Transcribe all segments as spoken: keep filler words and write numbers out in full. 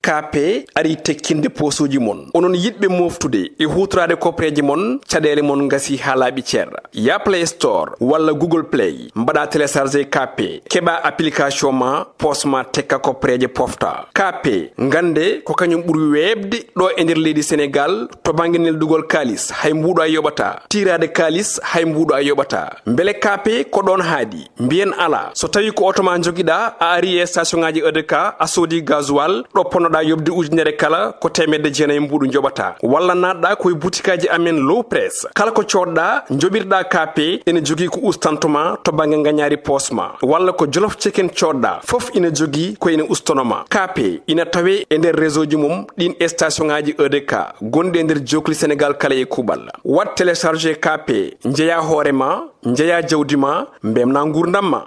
K P ari tekkinde poosuuji mon. Onon yiɗɓe mooftude e huutoraade koppereeje mon, caɗeele mon ngasii haa laaɓi cer. Yah Play Store walla Google Play, mbaɗaa télécharger K P, keɓaa application ma, poos ma tekka koppereeje pofta. K P, ngannde ko kañum ɓuri weeɓde ɗo e nder leydi Senegaal to bannge neldugol kaalis, hay mbuuɗo a yoɓataa. Tiiraade kaalis, hay mbuuɗo a yoɓataa. Mbele K P ko ɗoon haaɗi? Mbiyen alaa. So tawii ko oto ma njogiɗaa, a arii e station ŋaaji E D K, a soodii gasoil, ɗo ponnoɗaa yoɓde ujunere kala, ko teemedde jeenayi mbuuɗu njoɓataa. Walla naatɗaa ko e butikaaji amen Low Press. Kala ko coodɗaa, njoɓirɗaa K P, ene jogii ko ustanto ma to bannge ngañaari poos ma. Walla ko Jolof Chicken coodɗaa, fof ina jogii ko ene ustono ma. K P ina tawee e nder réseau ji mum ɗiin e station ŋaaji E D K gonɗi e nder jookli Senegaal kala e kuuɓal. Waɗ télécharger K P, njeyaa hoore ma, njeyaa jawdi ma, mbeltinaa nguurndam ma.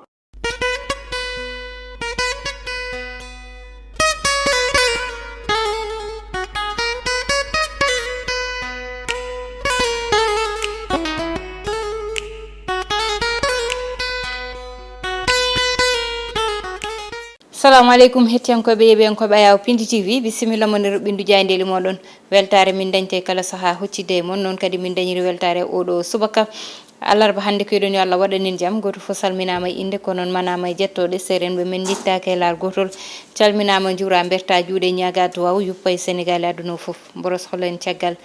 Salaamu aleykum, hettiyankooɓe, yeeɓiyankooɓe Ayaawo Pindi T V, bisimilla mon e ruɓɓindu jaayndeeli mooɗon. Weltaare min dañta e kala sahaa huccitde e mon, noon kadi min dañiri weltaare e oo ɗoo subaka. Alarba hannde ko eɗon yo Allah waɗan en jam, gooto fof salminaama e innde, ko noon manaama e jettooɗe, seerenɓe men njittaaka e laar gootol. Calminaama, njuuraa, mbertaa juuɗe, ñaagaa duwaaw, yuppa e Senegaal e aduna o fof. Mboros holo en caggal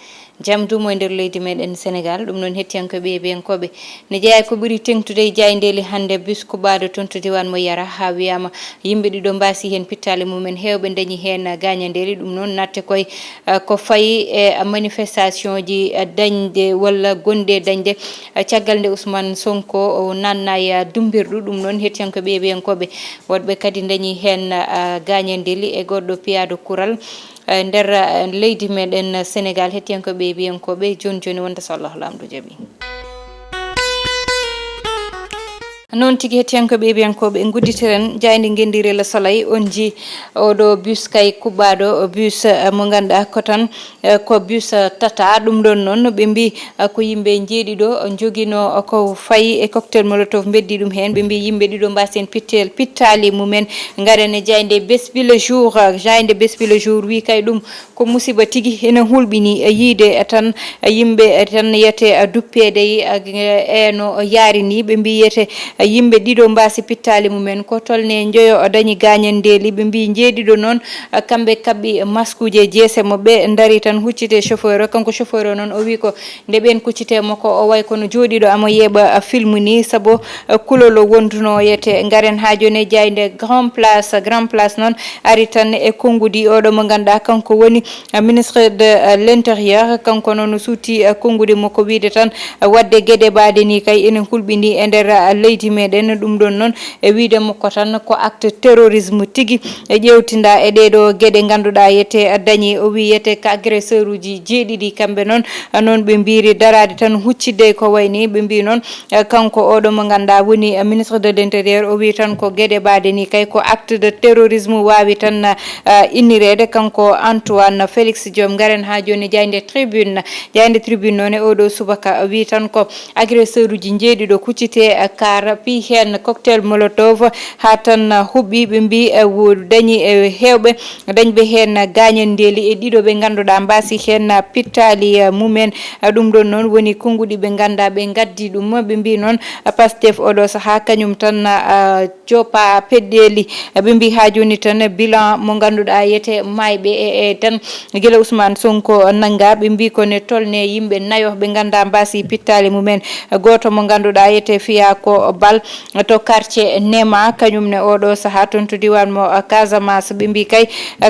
jam duumo e nder leydi meɗen Senegaal. Ɗum noon, hettiyankooɓe e yeeɓiyankooɓe, ne jeyaa e ko ɓuri teeŋtude e jaayndeeli hannde, bus kuɓaaɗo toon to diiwaan mo Yara, haa wiyaama yimɓe ɗiɗo mbaasi heen pittaali mumen, heewɓe ndañi heen gaañandeeli. Ɗum noon, natte koye, eh, ko fayi e manifestation ji, eh, dañde walla gonɗi e dañde, eh, caggal nde Ousmane Sonko o naatnaa e dummbirdu. Ɗum noon, hettiyankooɓe e yeeɓiyankooɓe, woɗɓe kadi ndañi heen, eh, gaañandeeli e goɗɗo piyaaɗo kural. Eh, nder, eh, leydi meɗen Senegaal, hettiyankooɓe e yeeɓiyankooɓe, jooni jooni wonta so Allahu Laamɗo jaɓi. Noon tigi, hettiyankooɓe e yeeɓiyankooɓe, en ngudditiren jaaynde ngenndire Le Soleil, on njii oo ɗoo bus kay kuɓaaɗo, bus, eh, mo ngannduɗaa ko tan, eh, ko bus, eh, Tata. Ɗum ɗoon noon, ɓe mbii, eh, ko yimɓe njeeɗiɗo njoginoo ko fayi e cocktail molotov, mbeddi ɗum heen. Ɓe mbii yimɓe ɗiɗo mbaasi heen pittel-, pittaali mumen. Ngaren e jaaynde Bés Bi Le Jour, eh, jaaynde Bés Bi Le Jour wii kay ɗum ko musiba tigi, ene hulɓinii, eh, yiyde, eh, tan, eh, yimɓe, eh, tan yiyetee, eh, duppeede, eh, e no yaari nii. Ɓe mbii yiyetee, eh, yimɓe ɗiɗo mbaasi pittaali mumen, ko tolnee njoyo, eh, dañi gaañandeeli. Ɓe mbii njeeɗiɗo noon, eh, kamɓe kaɓɓi maskuuji e jeese maɓɓe, ndarii tan hucciti e chauffeur o. Kanko chauffeur o noon, o wii ko nde ɓeen kucciti e makko, o wayi kono jooɗiiɗo omo ƴeeɓa film nii, sabu, eh, kulol o wondunoo. Yiyetee, ngaren haa jooni e jaaynde Grand Place. Grand Place noon ari tan e konnguɗi oo ɗoo mo ngannduɗaa kanko woni, eh, ministre de, eh, l'Intérieur. Kanko noon o suuti, eh, konnguɗi makko wiyde tan, eh, waɗde geɗe mbaɗe nii kay ene hulɓinii e nder, eh, leydi meɗen. Ɗum ɗoon noon, e wiyde makko tan ko acte terrorisme tigi. E ƴeewtinda e ɗee ɗoo geɗe ngannduɗaa yiyetee dañi, o wii yiyetee ko agresseur uji jeeɗiɗi kamɓe noon, noon ɓe mbiiri daraade tan huccitde ko wayi nii. Ɓe mbii noon, eh, kanko oo ɗoo mo ngannduɗaa woni, eh, ministre de l'Intérieur, o wii tan ko geɗe mbaɗe nii kay ko acte de terrorisme waawi tan, eh, innireede. Kanko Antoine Félix Diome, ngaren haa jooni jaaynde Tribune. Jaaynde Tribune noon e oo ɗoo subaka wii tan ko agresseur uji njeeɗiɗo kucciti e kaar, piyi heen cocktail molotov haa tan huɓɓi. Ɓe mbii, eh, wo-, dañi, eh, heewɓe dañɓe heen gaañandeeli e ɗiɗo ɓe ngannduɗaa mbaasi heen pittaali, eh, mumen. Eh, ɗum ɗoon noon woni konnguɗi ɓe ngannduɗaa ɓe ngaddi ɗum. Ɓe mbii noon, eh, Pastef oo ɗoo sahaa kañum tan, eh, joppa peɗɗeeli. Ɓe mbii haa jooni tan bilan mo ngannduɗaa yiyetee maayɓe e, e tan gila Ousmane Sonko nanngaa, ɓe mbii ko ne tolnee yimɓe nayo ɓe ngannduɗaa mbaasi pittaali mumen. Gooto mo ngannduɗaa yiyetee fiyaa ko bal to quartier Nema, kañum ne oo ɗoo sahaa toon to diiwaan mo Casamance. Ɓe mbii kay,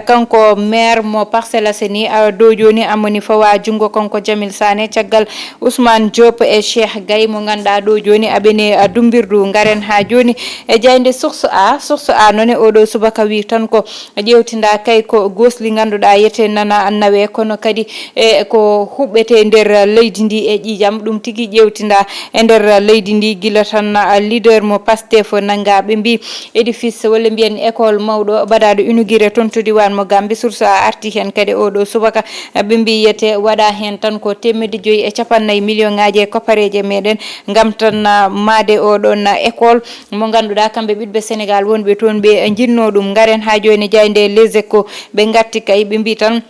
kanko maire mo Parcelles Assainies, a, ɗo jooni amoni fawaa junngo, kanko Jamil Sané, caggal Ousmane Diop e Cheikh Gaye mo ngannduɗaa ɗo jooni aɓene, a, dummbirdu. Ngaren haa jooni e jaaynde Source A. Source A noon e oo ɗoo subaka wii tan ko ƴeewtinda kay ko gosli ngannduɗaa yiyetee nana nawe, kono kadi e ko huɓɓetee nder leydi ndi e ƴiiƴam. Ɗum tigi ƴeewtinda e nder leydi ndi gila tan, a, leader mo Pastef nannga. Ɓe mbi édifice walla mbiyen école mawɗo baɗaaɗo inauguré toon to diiwaan mo Gambie. Source A arti heen kadi oo ɗoo subaka. Ɓe mbi yiyete waɗa heen tan ko teemedde joyi e cappannayi million ŋaaji e koppareeje meɗen ngam tan, ah, maade oo ɗoon, ah, école mo ngannduɗaa kamɓe ɓiɗɓe Sénégal wonɓe toon ɓe njinnoo ɗum. Ngaren haa jooni jaaynde Les Échos ɓe ngatti kay ɓe mbi tan,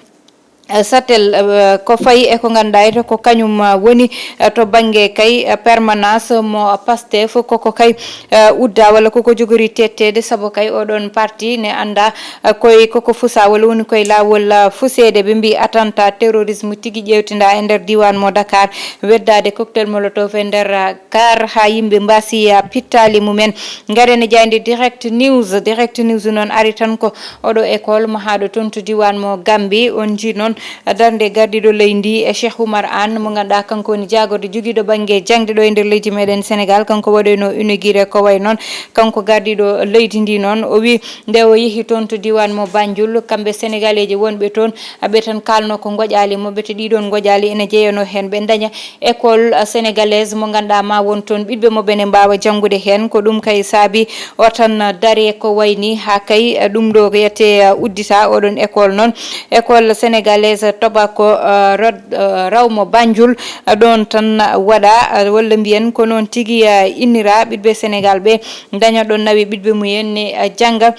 eh, Satel, eh, ko fayi e ko ngannduɗaa ete ko kañum, eh, woni, eh, to bannge kay, eh, permanence mo Pastef koko kay, eh, udda walla koko jogori tetteede sabu kay oɗon parti ne annda, eh, koye koko fusa walla woni koye laawol, eh, fuseede. Ɓe mbi attentat terrorisme tigi ƴeewtinda e nder diiwaan mo Dakar, weddaade cocktail molotov e nder, eh, kar haa yimɓe mbaasi, eh, pittaali mumen. Ngaren e jaaynde Direct News. Direct News noon ari tan ko oɗo école mahaaɗo toon to diiwaan mo Gambie. On njii noon darnde gardiiɗo leydi ndi e Cheikh Oumar Anne mo ngannduɗaa kanko woni jaagorɗo jogiiɗo bannge jaŋde ɗo e nder leydi meɗen Sénégal. Kanko waɗoyno inauguré ko wayi noon kanko gardiiɗo leydi ndi noon. O wi nde o yehi toon to diiwaan mo Banjul, kamɓe Sénégalaiseji wonɓe toon, ɓe tan kaalno ko ngoƴaali mo, ɓe to ɗii ɗoon ngoƴaali ene jeeyano heen ɓe ndaña école, ah, sénégalaise mo ngannduɗaa ma won toon ɓiɗɓe mo ɓene mbaawa janngude heen. Ko ɗum kay saabi o tan, ah, dare ko wayni haa kay, ah, ɗum ɗo ko yette, ah, uddita oɗon école noon. École sénégalaise Tobacco, ah, Rod-, ah, Raw mo Banjul, ah, ɗoon tan waɗa, ah, walla mbiyen ko noon tigi, ah, innira ɓiɗɓe Sénégal ɓe daña ɗoon nawi ɓiɗɓe mumen ne, ah, jannga.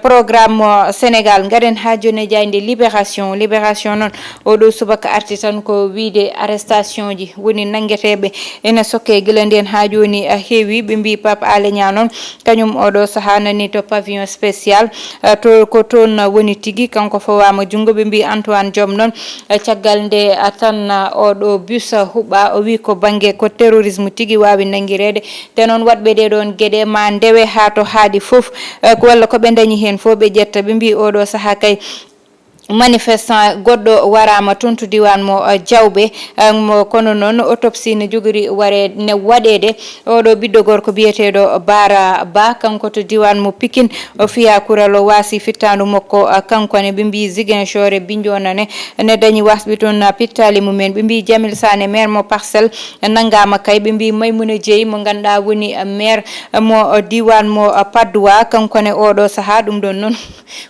Programme mo Sénégal. Ngaren haa jooni e jaaynde Libération. Libération noon, oo ɗoo subaka arti tan ko wiyde arrestation ji woni nanngeteeɓe ene sokke gila ndeen haa jooni, eh, heewi. Ɓe mbi Pape Alé Niang noon, kañum oo ɗoo sahaa nani to pavillon spécial, eh, to, ko toon woni tigi kanko fawaama junngo. Ɓe mbi Antoine Diome noon, eh, caggal nde, eh, tan, eh, oo ɗoo bus, eh, huɓɓa, o wi ko bannge ko terrorisme tigi waawi nanngireede. Te noon waɗɓe ɗee ɗoon geɗe ma ndewe haa to haaɗi fof, eh, ko walla ko ɓe ndañi heen fof ɓe ƴetta. Ɓe mbi oo ɗoo sahaa kay manifestant goɗɗo waraama toon to diiwaan mo, eh, Jawɓe, eh, mo, kono noon autopsie ne jogori ware-, ne waɗeede. Oo ɗoo ɓiɗɗo gorko biyeteeɗo Bara Ba, kanko to diiwaan mo Pikine, o fiya kural o waasi fittaandu makko, eh, kanko ne. Ɓe mbi Ziguinchor e Bignona ne, ne dañi wasɓe toon, eh, pittaali mumen. Ɓe mbi Jamil Sané, maire mo Parcelles, nanngaama kay. Ɓe mbi Maymouna Dieye mo ngannduɗaa woni, eh, maire, eh, mo, eh, diiwaan mo, eh, Patte d'Oie, kanko ne oo ɗoo sahaa ɗum ɗoon noon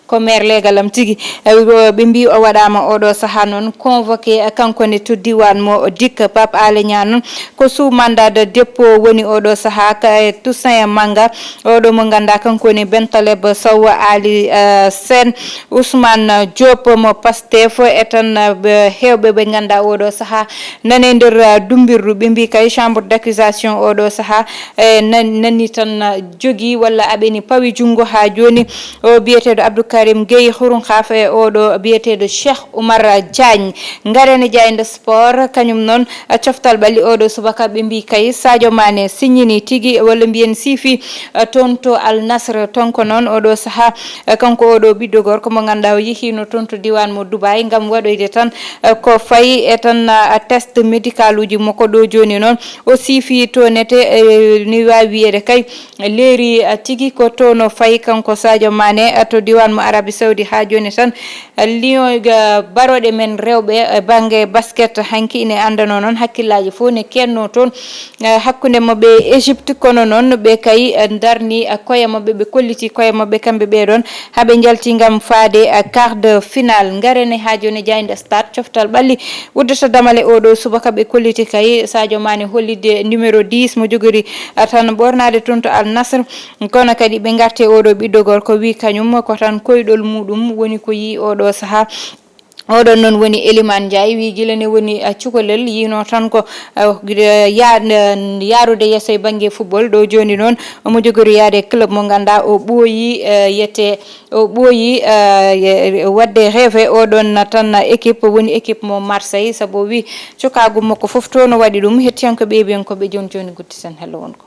ko maire leegalam tigi. Eh, o, ɓe mbi o waɗaama oo ɗoo sahaa noon convoqué, eh, kanko ne to diiwaan mo Dikka. Pape Alé Niang noon ko sous mandat de dépôt woni oo ɗoo sahaa ka e Toussaint Manga, oo ɗoo mo ngannduɗaa kanko woni Ben Taleb Sow, Ali, eh, Sène, Ousmane Diop mo Pastef e tan, eh, ɓe heewɓe ɓe ngannduɗaa oo ɗoo sahaa nane nder, eh, dummbirdu. Ɓe mbi kay chambre d'accusation oo ɗoo sahaa, eh, nan-, nani tan, eh, jogii walla aɓeni pawi junngo haa jooni. O biyeteeɗo Abdou Karim Gueye Khourounkhaf e oo ɗoo biyeteeɗo Cheikh Oumar Diagne. Ngaren e jaaynde sport, kañum noon, eh, coftal ɓalli oo ɗoo subaka ɓe mbi kay Sadio Mané signini tigi walla mbiyen siifi, eh, toon to Al Nassr. Toon ko noon oo ɗoo sahaa, eh, kanko oo ɗoo ɓiɗɗo gorko mo ngannduɗaa o yehiino toon to diiwaan mo Dubai ngam waɗoyde tan, eh, ko fayi e tan, eh, test médical uji makko. Ɗo jooni noon o siifi to nete, eh, ni waawi wiyeede kay leeri, eh, tigi ko to no fayi kanko Sadio Mané, eh, to diiwaan mo Arabie Saoudi. Haa jooni tan, eh, Lion, eh, barooɗe men rewɓe, eh, bannge basket hanki ine anndanoo noon hakkillaaji fof ne kennoo toon, eh, hakkunde maɓɓe e Égypte, kono noon ɓe kay, eh, ndarni, eh, koye maɓɓe, ɓe kolliti koye maɓɓe kamɓe ɓee ɗoon haa ɓe njalti ngam faade, eh, quart de finale. Ngaren e haa jooni jaaynde Stade, coftal ɓalli uddata damale oo ɗoo subaka ɓe kolliti kay Sadio Mané hollitde numéro dix mo jogori, eh, tan ɓoornaade toon to Al Nassr. Kono kadi ɓe ngarte oo ɗoo ɓiɗɗo gorko wi kañum ko tan koyɗol muɗum woni ko yii oo ɗoo sahaa. Oɗon noon woni Elimane Ndiaye, wi gila ne woni, ah, cukalel, yino tan ko, ah, ya-, eh, yaarude yeeso e bannge football. Ɗo jooni noon omo jogori yaade club mo ngannduɗaa o ɓooyi, eh, yette, o ɓooyi, eh, ye-, waɗde rêve oɗon tan équipe, woni équipe mo Marseille, sabu o wi cukaagu makko fof to no waɗi ɗum. Hettiyankooɓe, heɗiyankooɓe, jooni jooni gudditen hello wonko.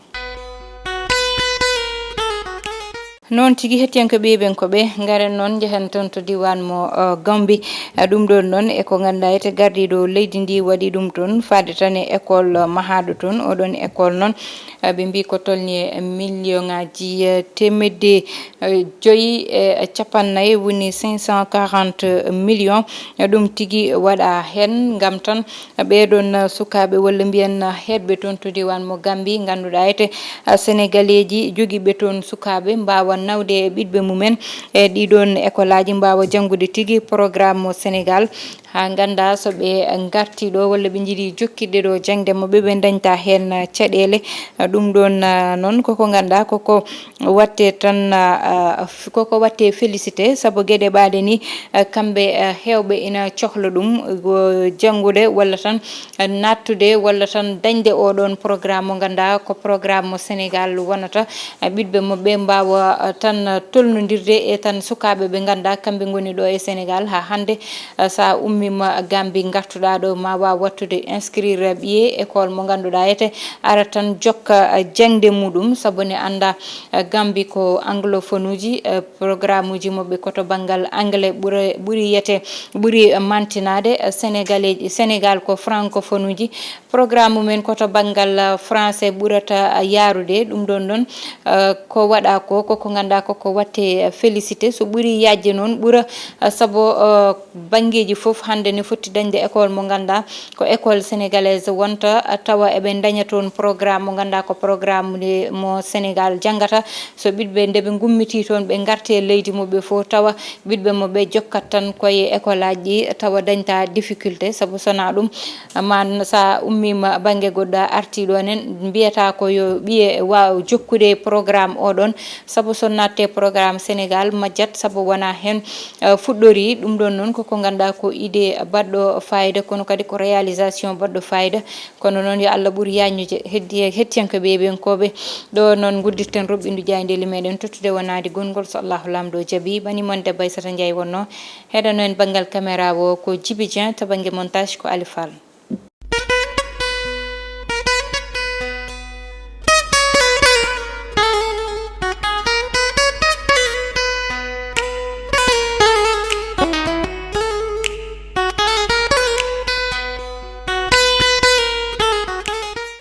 Noon tigi, hettiyankooɓe ɓen ko ɓe ngaren noon, njehen toon to diiwaan mo, eh, Gambie. Eh, ɗum ɗoon noon e ko ngannduɗaa ete gardiiɗo leydi ndi waɗi ɗum toon, faade tan e école, eh, mahaaɗo toon. Oɗon école noon, eh, ɓe mbii ko tolni e million ŋaaji, eh, teemedde, eh, joyi e cappannayi, woni cinq cent quarante millions. Eh, ɗum tigi waɗa heen ngam tan ɓeeɗoon, uh, sukaaɓe walla mbiyen, uh, heedɓe toon to diiwaan mo Gambie, ngannduɗaa ete, uh, Senegaleeji jogiiɓe toon sukaaɓe mbaawa nawde e ɓiɗɓe mumen e ɗiɗoon ekolaaji, mbaawa janngude tigi programme mo Senegal, haa ngannda so ɓe ngartii ɗo walla ɓe njiɗi jokkitde ɗo jaŋde maɓɓe, ɓe ndañta heen, uh, caɗeele. Uh, ɗum ɗoon, uh, noon koko ngannduɗaa koko watte tan, ah, ah, f-, koko watte félicité, sabu geɗe ɓaaɗe ni, ah, kamɓe, ah, heewɓe ina cohla ɗum, go janngude walla tan, ah, naattude walla tan dañde oɗoon programme mo ngannduɗaa ko programme mo Senegal wonata, ah, ɓiɗɓe mo ɓe mbaawa, ah, tan, ah, tolnondirde e tan sukaaɓe ɓe ngannduɗaa kamɓe ngoni ɗo e Senegal haa hannde. Ah, so a ummiima Gambie ngartuɗaa ɗo, ma waaw wattude inscrire ɓiye école mo ngannduɗaa ete ara tan jokka, ah, jaŋde muɗum, sabu ne annda, ah, Gambie ko anglophone uji, ah, programme uji maɓɓe ko to banngal anglais ɓura-, ɓuri yete, ɓuri, ah, mantinaade, ah, Sénégalais, Sénégal ko francophone uji, programme mumen ko to banngal, ah, français ɓurata, ah, yaarude. Ɗum ɗoon noon, ah, ko waɗa ko, ko ko ngannduɗaa ko ko watte, ah, félicité. So ɓuri yaajde noon ɓura, ah, sabu, ah, banngeeji fof hannde ne foti dañde école mo ngannduɗaa ko école sénégalaise wonta, ah, tawa eɓe ndaña toon programme mo ngannduɗaa ko programme de, mo Sénégal janngata. So ɓiɗɓe nde ɓe ngummitii toon, ɓe ngarti e leydi mo ɓe fof, tawa ɓiɗɓe mo ɓe jokkat tan koye école aji ɗi, tawa dañta difficulté, sabu so na ɗum, ma n-, so a ummiima bannge goɗɗo, a artii ɗo nen, mbiyata ko yo ɓiye waaw jokkude programme o ɗon, sabu so natte programme Sénégal majjat, sabu wona heen, eh, fuɗɗori. Ɗum ɗon noon koko ngannduɗaa ko idée baɗɗo fayida, kono kadi ko réalisation baɗɗo fayida. Kono noon yo Allah ɓur yaajnude heddi-, hettiyankooɓe e ɓenkooɓe. Ɗo noon nguddirten roɓɓindu jaayndeeli meɗen tottude wonaade gonngol so Allahu Laamɗo jaɓi. Bani mon debbo Aysata Njaay wonno. Heɗano en banngal caméra o ko Djiby Dieng, to bannge montage ko Ali Fall.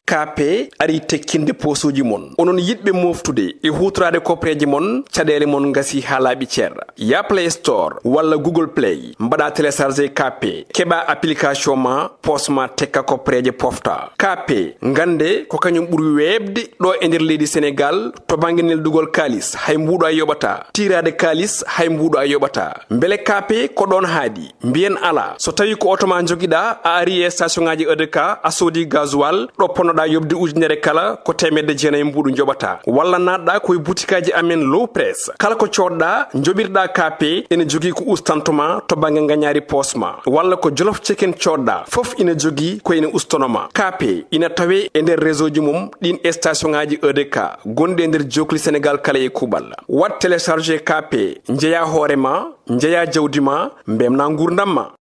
K P ari tekkinde posuuji mon. Onon yiɗɓe moftude e huutoraade koppereeje mon, caɗeele mon ngasi haa laaɓi cer. Ya Play Store walla Google Play, mbaɗa télécharger K P, keɓa application ma, poos ma tekka koppereeje pofta. K P, ngannde ko kañum ɓuri weeɓde ɗo e nder leydi Senegal to bannge neldugol kaalis, hay mbuuɗo a yoɓata. Tiiraade kaalis, hay mbuuɗo a yoɓata. Mbele K P ko ɗoon haaɗi? Mbiyen alaa. So tawii ko oto ma njogiɗaa, a ari e station ŋaaji E D K, a soodi gasoil, ɗo ponnoɗaa yoɓde ujunere kala, ko teemedde jeenayi mbuuɗu njoɓataa. Walla naatɗaa ko e butikaaji amen Low Press. Kala ko coodɗaa, njoɓirɗaa K P, ene jogii ko ustanto ma to bannge ngañaari poos ma. Walla ko Jolof Chicken coodɗaa, fof ina jogii ko ene ustono ma. K P ina tawee e nder réseau ji mum ɗiin station ŋaaji E D K gonɗi e nder jookli Senegal kala e kuuɓal. Waɗ télécharger K P, njeyaa hoore ma, njeyaa jawdi ma, mbemnaa nguurndam ma.